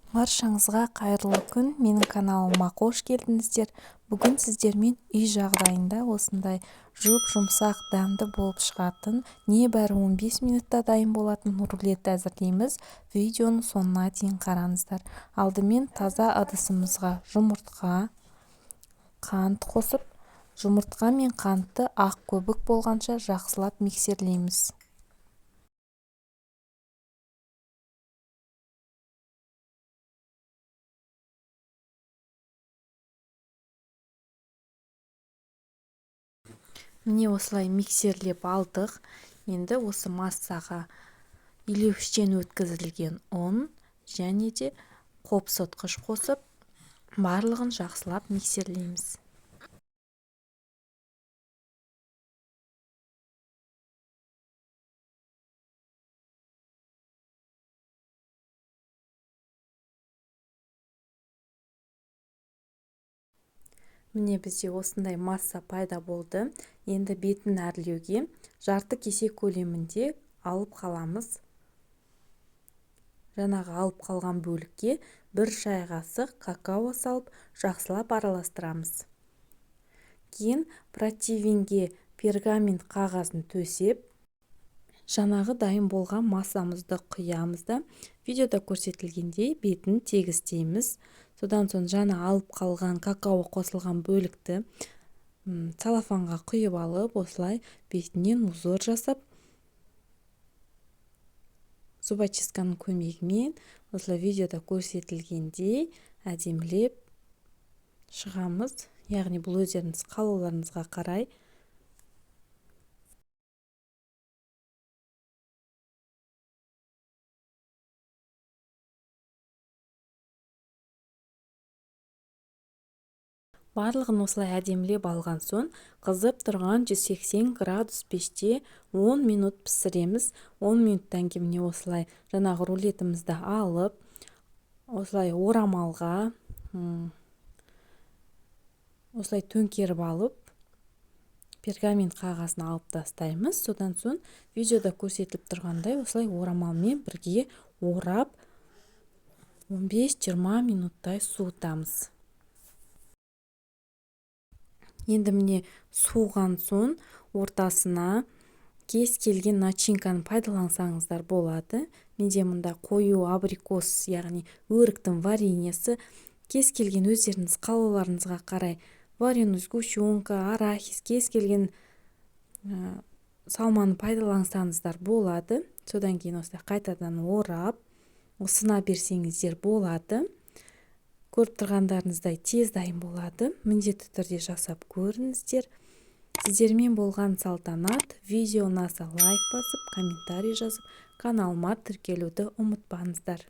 Баршаңызға қайырлы күн! Менің каналыма қош келдіңіздер! Бүгін сіздермен үй жағдайында осындай жұп-жұмсақ, дәмді болып шығатын, небәрі 15 минутта дайын болатын рулет әзірлейміз. Видеоның соңына дейін қараңыздар. Алдымен таза ыдысымызға жұмыртқа, қант қосып, жұмыртқа мен қантты ақ көбік болғанша жақсылап миксерлейміз. Міне, осылай миксерлеп алдық. Енді осы массаға илеуіштен өткізілген ұн және де қопсытқыш қосып, барлығын жақсылап миксерлейміз. Міне, бізде осындай масса пайда болды. Енді бетін әрлеуге жарты кесе көлемінде алып қаламыз. Жаңағы алып қалған бөлікке 1 шай қасық какао салып, жақсылап араластырамыз. Кейін противенге пергамент қағазын төсеп, жаңағы дайын болған массамызды құямыз да, видеода көрсетілгендей бетін тегістейміз. Содан соң жаңа алып қалған какао қосылған бөлікті целлофанға құйып алып, осылай бетінен узор жасап, зубочистканың көмегімен осылай видеода көрсетілгендей әдемілеп шығамыз. Яғни бұл өздеріңіз қалауларыңызға қарай. Барлығын осылай әдемілеп алған соң, қызып тұрған 180 градус пеште 10 минут пісіреміз. 10 минуттан кейін міне осылай жаңағы рулетімізді алып, осылай орамалға осылай төңкеріп алып, пергамент қағазын алып тастаймыз. Содан соң видеода көрсетіліп тұрғандай осылай орамалмен бірге орап 15-20 минуттай суытамыз. Енді міне, суыған соң ортасына кез келген начинканы пайдалансаңыздар болады. Менде мында қою абрикос, яғни өріктің вареньесі. Кез келген өздеріңіз қалауларыңызға қарай вареный сгущенка, арахис, кез келген салманы пайдалансаңыздар болады. Содан кейін осылай қайтадан орап, ұсына берсеңіздер болады. Көріп тұрғандарыңыздай тез дайын болады. Міндетті түрде жасап көріңіздер. Сіздермен болған Салтанат. Видео ұнаса, лайк басып, комментарий жазып, каналыма тіркелуді ұмытпаңыздар.